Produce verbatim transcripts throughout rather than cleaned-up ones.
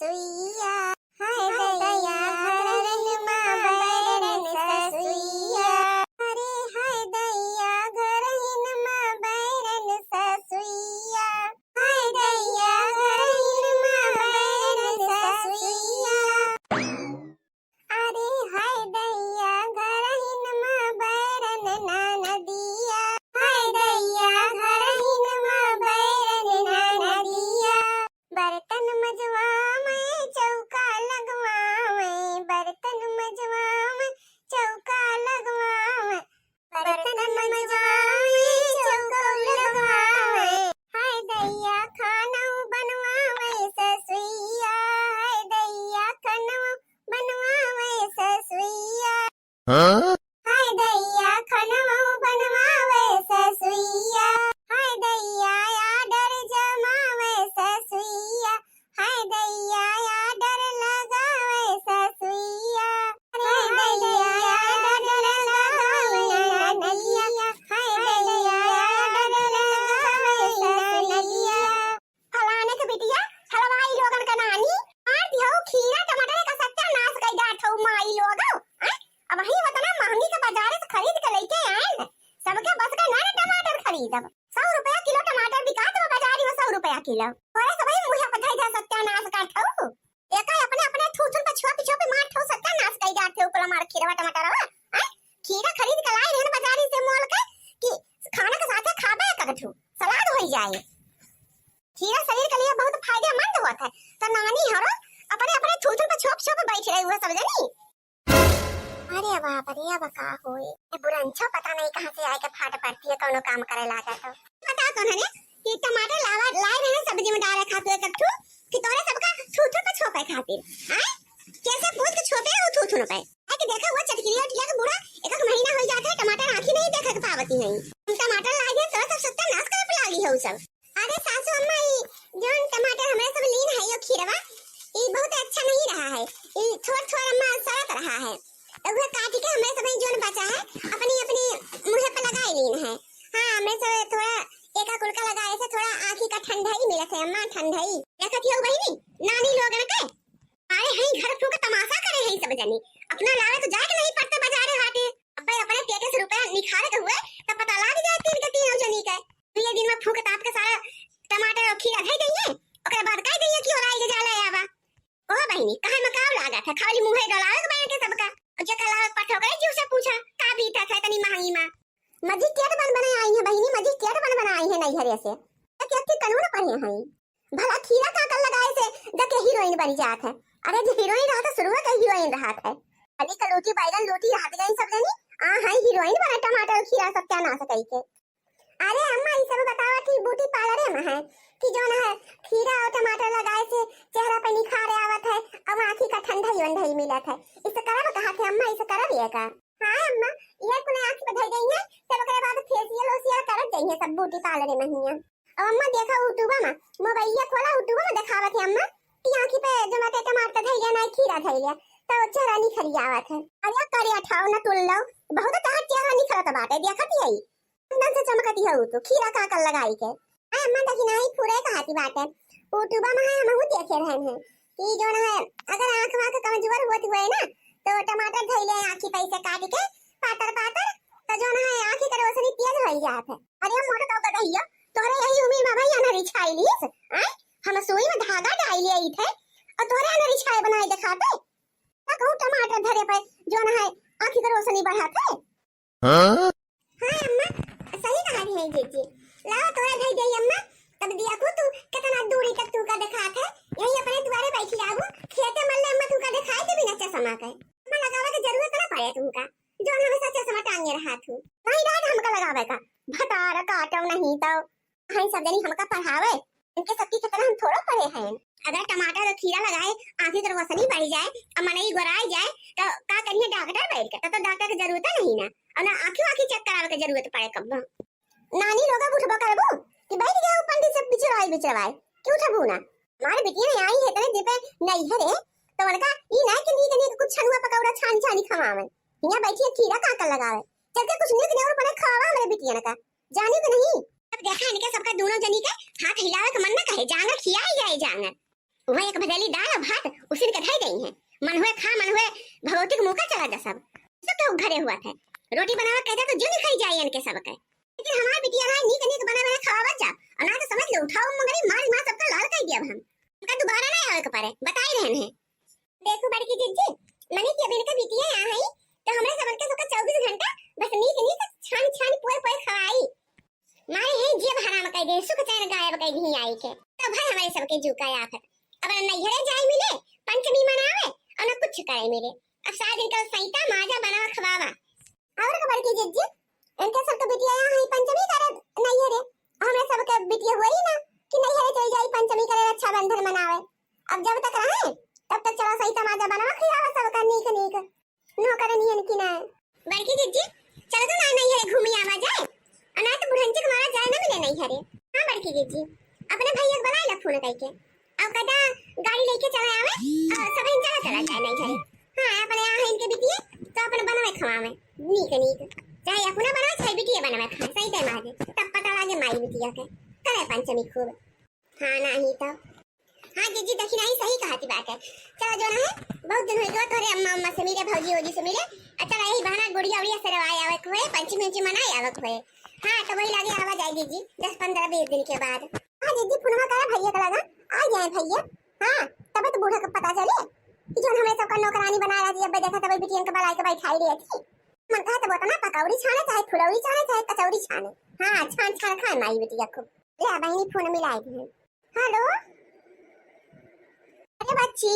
सुइया। हाय दैया घरहिन मा बैरन ससुइया। अरे हाय दैया घरहिन मा बैरन ससुइया। हाय दैया घरहिन मा बैरन ससुइया। अरे हाय दैया घरहिन मा बैरन ननदिया। हाय दैया घरहिन मा बैरन ननदिया। बर्तन मजवावै चौका लगवावै, बर्तन मजवावै चौका लगवावै, बर्तन मजवावै चौका लगवावै। हाय दैया खानौ बनवावै ससुइया, हाय दैया खानौ बनवावै ससुइया। हाँ? हाय दैया खनवा बनवावे ससुइया, हाय दैया आडर जमावे ससुइया, हाय दैया आडर लगावे ससुइया, हाय दैया आडर लगावे ननदिया, हाय दैया आडर लगावे ससुइया। फलाने के बिटिया, हलवाई लोगन का नानी, मार दिहौ खीरा टमाटर का सत्यानाश कइ डारत हौ माई लोग, हैं? अबहीं ओतना महंगी के बाजारे से खरीद के लइके आएन, सबके बस का ना रे टमाटर खरीदब। सौ रुपया किलो टमाटर बिकात बा बाजारी में, सौ रुपया किलो। तोरे सबही मुँहे पर धइ धइ सत्यानाश करत हौ। एका अपने अपने थूथुन पर छोपि छोपि मारत हौ, सत्यानाश कइ डारत हौ कुल मार खीरवा टमाटरवा, हैं? खीरा खरीद के लाई रहन बाजारी से मोल के कि खाना के साथे खाबे एक ठू, सलाद होइ जाए। खीरा शरीर के लिए बहुत फायदेमंद होत है। तो नानी हरो अपने अपने थूथुन पर छोप छोप बैठ रही हुआ सब जनी। अरे बाप रे, अब का होई? ये बुरंछा पता नहीं कहाँ से आके फाट पड़ती है, कौनो काम करे लागे तो। पता कौन है कि टमाटर लावा, लाए रहे सब्जी में डाले खातिर एक ठू, कि तोरे सबका थूथुन पर छोपे खातिर। आय? कैसे पूछ के छोपे हो थूथुन पे? आय कि देखा हुआ चटकिलिया उठिया के बूढ़ा एक एक महीना हो जाता है, टमाटर आँखी नहीं देखे के पावती है। हम टमाटर लाए थे, तोरा सब सत्यानाश करे पे लागी है उ सब। अरे सासू अम्मा, ई जौन टमाटर हमरे सब लीन है यो खीरवा, ई बहुत अच्छा नहीं रहा है, ई थोड़ थोड़ अम्मा सड़त रहा है, तो वह काट के हमरे सब जौन बचा है अपनी अपनी मुँहे पे लगाए लीन है। हाँ, हमरे सब थोड़ा एका कुलका लगाए से थोड़ा आँखी का ठंडाई मिलत है अम्मा, ठंडाई। देखत हो बहिनी, नानी लोगन के मारे हई घर फूँक तमाशा करे हई सब जनी। अपना लावे तो जाए के नहीं पड़ते बाजारे हाटे। अब्बे अपने पेटे से रुपया निखारे के हुए तब पता लाग जाए तीन के तीनों जनी के। दुए दिन में फूँक ताप के सारा टमाटर और खीरा धई दइए, ओकरे बाद कह दइए कि ओराई के जाला आवा। ओ बहिनी, कहे में काव लागत है, खाली मुँहे डोलावे के बहन के सबका। और जेकर लावे के पठो करे जी उसे पूछा, का बीतत है तनी महंगी माँ। मजिस्ट्रेट बन बने आई है बहिनी, मजिस्ट्रेट बन बने आई है नैहरे से। तो क्या की कानून पढ़े हैं? भला खीरा काकर लगाए से जके हीरोइन बन जात है। अरे जे हीरोइन रहत है, शुरुए के हीरोइन रहत है। अली का लूटी बैगन लूटी रहत गई सब जनी, आ है हीरोइन बने टमाटर खीरा सत्यानाश कई के। अरे अम्मा, ई सब बतावत ही ब्यूटी पार्लरे में है कि जौन है खीरा और टमाटर लगाए से चेहरा पे निखार आवत है और आँखी का ठंडाई वंडाई मिलत है। इसे करब कहा थे अम्मा, इसे करब ये का? हाँ अम्मा, ये कुल आँखी पे धर गई है, तब ओकरे बाद फेशियल ओशियल करत जाई है सब ब्यूटी पार्लरे में हिया। अब अम्मा देखा YouTube में, मोबाइलिया खोला, YouTube में देखावत है अम्मा कि आँखी पे जो मते टमाटर धइले ना खीरा धइले, तो चेहरा निखरी आवत है। अरे करे अठाओ ना तुल लो, बहुत तहार चेहरा निखरत बाटे, देखत ही है। चंदन से चमकती है उ तो, खीरा काकर लगाई के। अरे अम्मा देखी ना, ई फुरे कहाती बाटे। YouTube में है, हमहू देखे रहन है कि जो ना है, अगर आँख वाँख कमजोर होत हुए ना, तो टमाटर धइले आँखी पे से काट के पातर पातर, तो जो ना है, आँखी के रोशनी तेज हो जात है। अरे मोटका गदहिया, तोहरे यही उम्र में भाई अनहरी छाई लीस, आय? हम सुई में धागा डाल ले आई थे, और तोहरे अनहरी छाई बनाए दिखाते। का कहूँ टमाटर धरे पे जो ना है, आँखी के रोशनी बढ़ाते। हाँ? हाँ अम्मा, सही कहा रही है जीजी। लाओ तोरा धई दे अम्मा, तब देखो तू कितना दूरी तक तू का दिखात है। यही अपने दुआरे बैठी रहू, खेते मल्ले अम्मा तू का दिखाई देबी ना चश्मा के। अम्मा लगावे के जरूरत ना पड़े तुमका, जो हमेशा चश्मा टांगे रहा तू। नहीं डाल हमका लगावे का, भतार काटो नहीं तो। हैं सब जनी हमका पढ़ावे, इनके सबकी कितना हम थोड़ो पढ़े हैं। अगर टमाटर और खीरा लगाए, आँखी के रोशनी बढ़ जाए, और मनई गोराई जाए, तो का करिए डॉक्टर बैठ के? तब तो डॉक्टर के जरूरत नहीं ना, और ना आँखी वाँखी चेक करावे के जरूरत पड़े कब्बो। नानी लोग उठबो करबो कि बैठ गए हो पंडित से बिचरवाई बिचरवाई, कि उठबो ना? हमारे बिटिया ने आई है तने दीपे नहीं है रे, तो उनका ई ना कि नीक नीक कुछ छनुआ पकौड़ा छानी छानी खवावन। हियाँ बैठी है खीरा काकर लगावे, चल के कुछ नीक नेउर बने खावा हमरे बिटिया का। जानी तो नहीं। अब देखा इनके सबका दोनों जनी के हाथ हिलावे के मन न कहे, जांगर खियाई जाए जांगर। वह एक भदेली दाल और भात उसिन के धई देइहैं। मन हुए खा, मन हुए भगवती के मौका चला जा सब। सब तो घरे हुआ थे। रोटी बनावे कह दे तो जो नहीं खाई जाए इनके सब के। लेकिन हमार बिटिया ना नीक नीक बना बना खवावत जा। और ना तो समझ लो उठाओ मंगरी मार मार सबका लाल कर दिया हम। उनका दोबारा ना आवे के पड़े, बताई रहन है। देखो बड़की जिज्जी, मने कि अब इनका बिटिया यहाँ है, तो हमरे सबन के सबका चउबीस घंटा बस नीक नीक छान छान पोए पोए खवाई। मारे हैं जेब हराम कर दे, सुख चैन गायब कर दी आई के। तो भाई हमारे सबके जू का आफत। अब न नैहरे जाए मिले, पंचमी मनावे, और न कुछ करे मिले। अब सारा दिन कल सैता माजा बनावा खवावा। और का बड़की जिज्जी, इनके सब तो बिटिया यहाँ है पंचमी करे नैहरे। हमरे सबके बिटिया हुआ ही ना कि नैहरे चली जाई पंचमी करे रक्षाबंधन मनावे। अब जब तक रहे, तब तक चला सैता माजा बनावा खियावा सबका नीक नीक। नौकरनियन की ना। बड़की जिज्जी, चलो तो ना नैहरे घूमी आवा जाए। और ना तो बुढ़ंची के मारा जाए ना मिले नैहरे। हाँ बड़की जिज्जी, अपने भैया के बुलाए ला फोन करके। और कदा गाड़ी लेके चला आवे, और सब चला चला जाए नैहरे। हाँ, अपने यहाँ इनके बिटिया, तो अपने बनवे खवावे, नीक नीक। चाहे अपना बनवे, चाहे बिटिया बनवे खाए, सही टाइम आ जाए। तब पता लागे माई बिटिया के। करे पंचमी खूब। हाँ, नाही तो। हाँ जिज्जी, देखी नाही, सही कहती बात है। चला जो ना है, बहुत दिन हो गया तोरे अम्मा, अम्मा से मिले, भौजी, भौजी से मिले। अच्छा, यही बहाना गुड़िया उड़िया से रवाए आवक हुए, पंचमी उंचमी मनाए आवक हुए। हाँ, तो वही लागे आवा जाए जिज्जी, दस, पन्द्रह, बीस दिन के बाद। हाँ जिज्जी, फोनवा करा भैया का लगा, आ जाए भैया। हाँ, तबे तो बूढ़ा का पता चले कि जो हमें सबका नौकरानी बनाए रहा जी, अब देखा तबे बिटियन के बलाई के बैठाई रही थी। मन कहा तो बोतना पकौड़ी छाने, चाहे फुलौड़ी छाने, चाहे कचौड़ी छाने। हाँ, छान छान खाए माई बिटिया खूब। ले बहिनी, फोन मिलाई दी। हेलो, अरे बच्ची।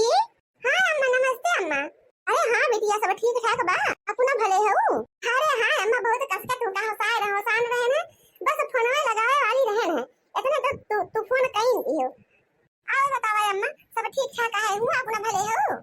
हाँ अम्मा, नमस्ते अम्मा। अरे हाँ बिटिया, सब ठीक ठाक बा? अपना भले हऊ? अरे हाँ अम्मा, बहुत कस के तुमका हंसाए रहे, हंसान रहे न, बस फोनवे लगावे वाली रहे न, इतने तो तू, तू फोन कई दियो। और बतावा अम्मा, सब ठीक ठाक है हुआ, अपना भले हऊ?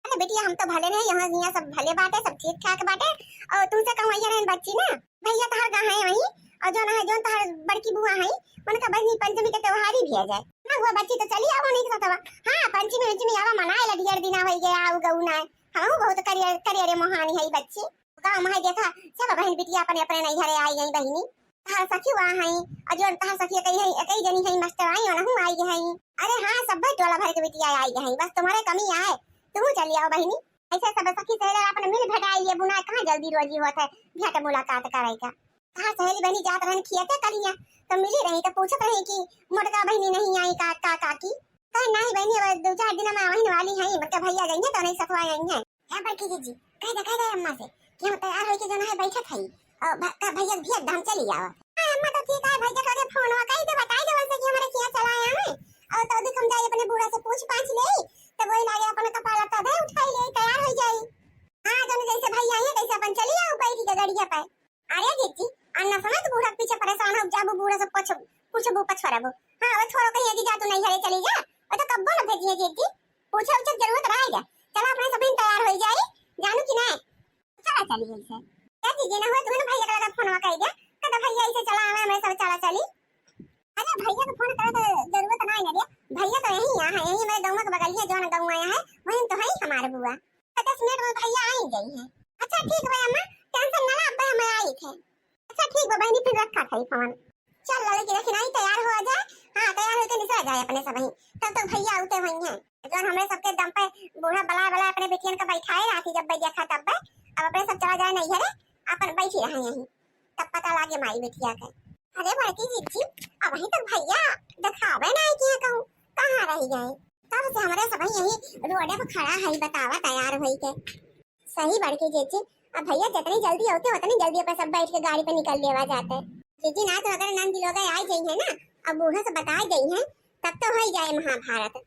अरे बिटिया, हम तो भले नहीं, यहाँ, यहाँ सब भले बाटे, सब ठीक ठाक बाटे। और तुमसे कहूँ, ये रहन बच्ची ना, भैया तहार कहाँ है वहीं? और जो ना है, जो तहार बड़की बुआ है, उनका बहिनी पंचमी के त्योहारी भी आ जाए ना। हुआ बच्ची तो चली आवा नहीं सकता। हाँ, पंचमी उंचमी आवा, मनाए ला, ढेर दिना होई गया, आऊ गऊ ना। हम बहुत करियर, करियर मोहानी है बच्ची। गाँव में है देखा, सब बहन बिटिया अपने अपने नैहरे आई गई बहिनी। तहार सखी वहाँ है, और जो तहार सखी कही है, कई जनी है मास्टर आई, ओनहु आई गई है। अरे हाँ, सब टोला भर के बिटिया आई गई है, बस तुम्हारे कमी आए, तुम चली आओ बहिनी। ऐसे सब सखी सहेली अपन मिल भेटाई, ये बुना कहाँ जल्दी रोजी होत है, भेंट मुलाकात करे का। कहाँ सहेली बनी जात रहन खियते कलिया, तो मिली रही तो पूछत रही कि मोटका बहिनी नहीं आई का, का, का की? कहे नहीं बहिनी, अब दो चार दिन में आवहिन वाली है, बड़का भैया जाइए तो नहीं सतवा आई है। ए बड़की जीजी, कह दे, कह दे अम्मा से कि हम तैयार होके जो ना है बैठत है, और भ-, का भैया भी एकदम चली आओ। हाँ अम्मा, तो ठीक है, भैया के फोन हुआ कही तो बताई दे वैसे कि हमारे किया चला आया है, और तो अधिक हम जाए अपने बूढ़ा से पूछ पाछ ले, तब वही लागे अपन कपाल तदे उठाई ले, तैयार हो जाई। हाँ, जन जैसे भैया है तैसे अपन चली आओ बैठ के गड़िया पे। अरे जीजी, अन्ना समय तो बूढ़ा के पीछे परेशान हो जाबू, बूढ़ा से पूछ, पूछबू पछुआबू। हाँ, वो छोड़ो कहीं कि जा तू नहीं घरे चली जा, वो तो कब्बो न भेजिए जीजी, पूछे उछे के जरूरत रह जा। चला अपने सभी तैयार हो जाई, जानू कि नहीं? चला चली ऐसे। ए जीजी, ना हो तुम्हें भैया का लगा फोनवा कर दे, कदा भैया ऐसे चला आवे, हमें सब चला चली। अरे भैया के फोन करे के जरूरत ना है रे, भैया तो यही यहाँ है, यही मेरे गाँव के बगलिया जौन गाँव आया है, वही तो है हमारे बुआ। तो दस मिनट में भैया आई गई है। अच्छा ठीक बा अम्मा, टेंशन ना ला, अब्बे हम आई थे। अच्छा ठीक बा बहनी, फिर रखा था फोन। चल लड़की देखी नहीं तैयार हो जाए। हाँ, तैयार होके निकल जाए अपने सब ही, तब तक भैया आते हुई हैं। जौन हमरे सबके दम पे बूढ़ा बला बला अपने बेटियन का बैठाए रहा थी, जब बैठा तब अब अपने सब चला जाए नहीं है रे, अपन बैठी रहे यहीं। तब पता लागे माई बिटिया के। अरे बड़की जीजी, अबहीं तक भैया देखावे नाहीं किए कहूँ, कहाँ रहि गए? तब से हमरे सबही यही रोडे पे खड़ा है, बतावा तैयार होई के। सही बड़की जीजी, अब भैया जितनी जल्दी होते उतनी जल्दी अपन सब बैठ के गाड़ी पे निकल लेवा जाते। जीजी ना तो अगर नंद लोग आई जाई है ना, अब बूढ़ा से बताई गई है, तब तो होई जाए महाभारत।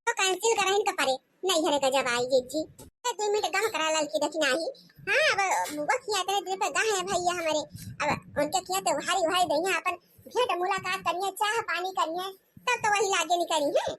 तो cancel करहिन के परे, नैहरे का जब आई जीजी। ए, दो मिनट गम करा ललकी देखी नाही। हाँ, अब बुआ किया इतने दिन पे गा है भैया हमारे। अब उनके किया तो भारी भारी दहिया अपन भेंट मुलाकात करिए, चाह पानी करिए, तब तो वही लागे निकली है।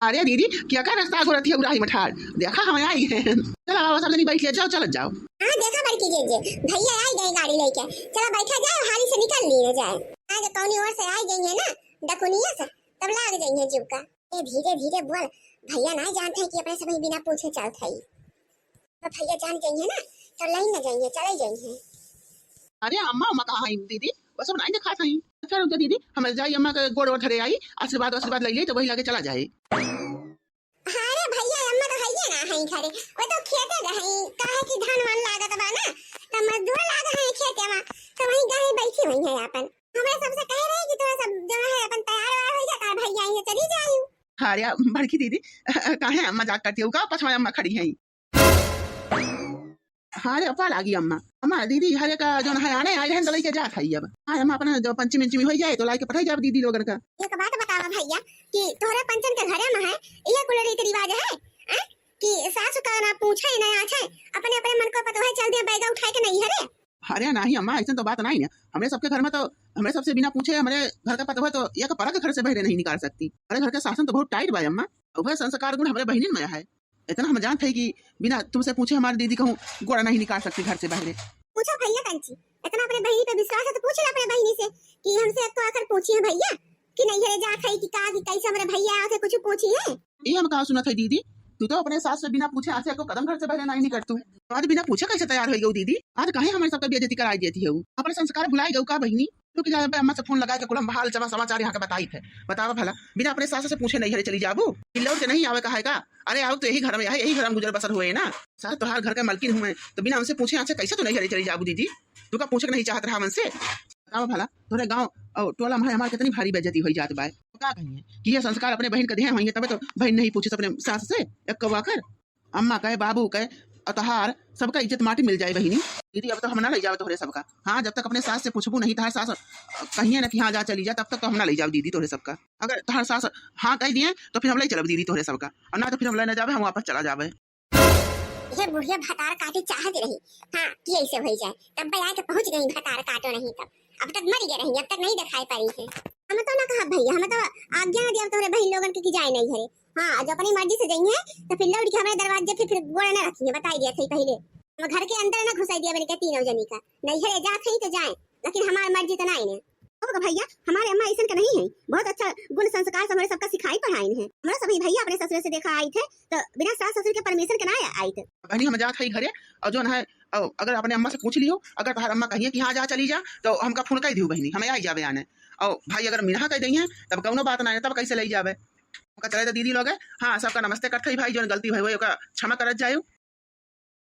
अरे दीदी, क्या का रास्ता गोरत है उराही मठार? देखा हम आई हैं। चला बाबा, सब जनी बैठ लिया, जाओ, चलत जाओ। हाँ, देखा बड़की जीजी, भैया आई गए गाड़ी लेके। चला बैठा जाए, हाली से निकल लिए जाए। आज कौनी ओर से आई गई है ना, दकुनिया से, तब लाग जाई है जीव का। ए, धीरे धीरे बोल, भैया ना जानते हैं कि अपने सब बिना पूछे चलत है। तो भैया जान जाई है ना, तो लाइन ना जाई है, चले जाई है। अरे अम्मा, अम्मा कहाँ है दीदी? वो सब नहीं दिखात है। अच्छा रुक जा दीदी, हम जाई अम्मा के गोड़ ओड़ धरे आई, आशीर्वाद आशीर्वाद ले ले तो वही लगे चला जाए। हाँ रे भैया, अम्मा तो हइये ना है घरे, वो तो खेते रही, काहे कि धान वान लागत बा ना, तो मजदूर लाग है खेते में, तो वहीं गए बैठी हुई है अपन। हमरे सबसे कह रहे कि थोड़ा सा जो है अपन तैयार वैयार हो जाता है भैया, ये चली जायू। हाँ रे बड़की दीदी, काहे मजाक करती हो का? पछवा अम्मा खड़ी है। हाँ रे, अपा लागी अम्मा। अम्मा, दीदी, हरे का जौन है आने आई रहन, तो लइके जात हई अब। हाँ अम्मा, अपना जो पंचमी उंचमी होई जाए, तो लाइके पठाई जाब दीदी लोगन का। एक बात बतावा भैया, कि तोहरे पंचन के घरे में है, इहे कुल रीति रिवाज है, हैं? कि सासु का ना पूछे, ना आछे, अपने अपने मन को पतोहे चल दे बैगा उठाए के नहीं है रे। अरे नाही अम्मा, ऐसन तो बात नहीं है। हमरे सबके घर में तो, हमरे सबसे बिना पूछे हमरे घर का पतोहे तो एक परक घर से बहरे नहीं निकाल सकती। हमरे घर का शासन तो बहुत टाइट बा अम्मा। उहे संस्कार गुण हमरे बहिनिन में है। इतना हम जानत हई कि बिना तुमसे पूछे हमारी दीदी कहूँ गोड़ा नहीं निकाल सकती घर से बहरे। पूछो भैया कंची, इतना अपने बहिनी पे विश्वास है तो पूछ ले अपने बहिनी से कि हमसे एक तो आखिर पूछी है भैया कि नहीं है जात है कि का, कि कैसे हमरे भैया आते कुछ पूछी है। ये हम कहाँ सुनत है दीदी, तू तो अपने सास से बिना पूछे आछे एको कदम घर से बहरे नहीं निकल तू। आज बिना पूछे कैसे तैयार हो गऊ दीदी? आज काहे हमारे सबका बेइज्जती कराई देती है? अपने संस्कार भुलाई गऊ का बहिनी? तू कि जाबे अम्मा से फोन लगा के कुल हम हाल चाल समाचार यहाँ के बताई थे। बतावा भला, बिना अपने सास से पूछे नहीं हरे चली जाबू? लौट के नहीं आवे का है का? अरे आओ तो यही घर में है, यही घर में गुजर बसर हुए ना। सास तोहार घर के मलकिन हुए, तो बिना हमसे पूछे आछे कैसे तू नहीं हरे चली जाबू दीदी? तू का पूछे के नहीं चाहत रहा हमसे? बतावा भला, तोरे गाँव और टोला में हमार कितनी भारी बेइज्जती होई जात बाय। तो का कहिए कि ये संस्कार अपने बहिन के देहे होइए, तबे तो बहिन नहीं पूछे अपने सास से एक कौआ कर। अम्मा कहे, बाबू कहे, और तोहार सबका इज्जत माटी मिल जाए बहिनी। दीदी, अब तो हम ना ले जाओ तोहरे सबका। हाँ, जब तक अपने सास से पूछबू नहीं, तोहार सास, अ, कहिए ना कि हाँ जा चली जा, तब तक तो हम ना ले जाओ दीदी तोहरे सबका। अगर तोहार सास हाँ कह दिए तो फिर हम ले चलब दीदी तोहरे सबका, और ना तो फिर हम ले ना जाबे, हम वापस चला जाबे। ये बुढ़िया भतार काटे चाहत रही, हाँ, कि ऐसे हो जाए, तब बया के पहुंच गई भतार काटो नहीं तब। अब तक मर गए रही, अब तक नहीं दिखाई पड़ी है। हम तो ना कहा भैया, हम तो आज्ञा दिया तोहरे बहिन लोगन के कि जाए नहीं घरे। हाँ, जो अपनी मर्जी से जाइए, तो फिर लौट के हमारे दरवाजे पे फिर गोड़ ना रखिए, बताई दिया सही पहले। हम घर के अंदर ना घुसाई दिया बन के तीनों जनी का, नहीं घरे जात है तो जाए, लेकिन हमार मर्जी तो नहीं ने। अब का भैया, हमारे अम्मा ऐसन के नहीं है, बहुत अच्छा गुण संस्कार से हमारे सबका सिखाई पढ़ाई है। हमारा सभी भैया अपने ससुरे से देखा आई थे, तो बिना सास ससुर के परमिशन के ना आई थे। बहनी, हम जात है घरे, और जो है, और अगर अपने अम्मा से पूछ लियो, अगर तोहार अम्मा कहिए कि हाँ जा चली जा, तो हमका फोन कर दियो बहनी, हमें आई जाबे आने। और भाई अगर मिनहा कह दइहे, तब कौनो बात ना है, तब कैसे ले जाबे? हमका चले तो दीदी लोग है। हाँ, सबका नमस्ते करत हई भाई, जो गलती भई होई ओका क्षमा करत जायु।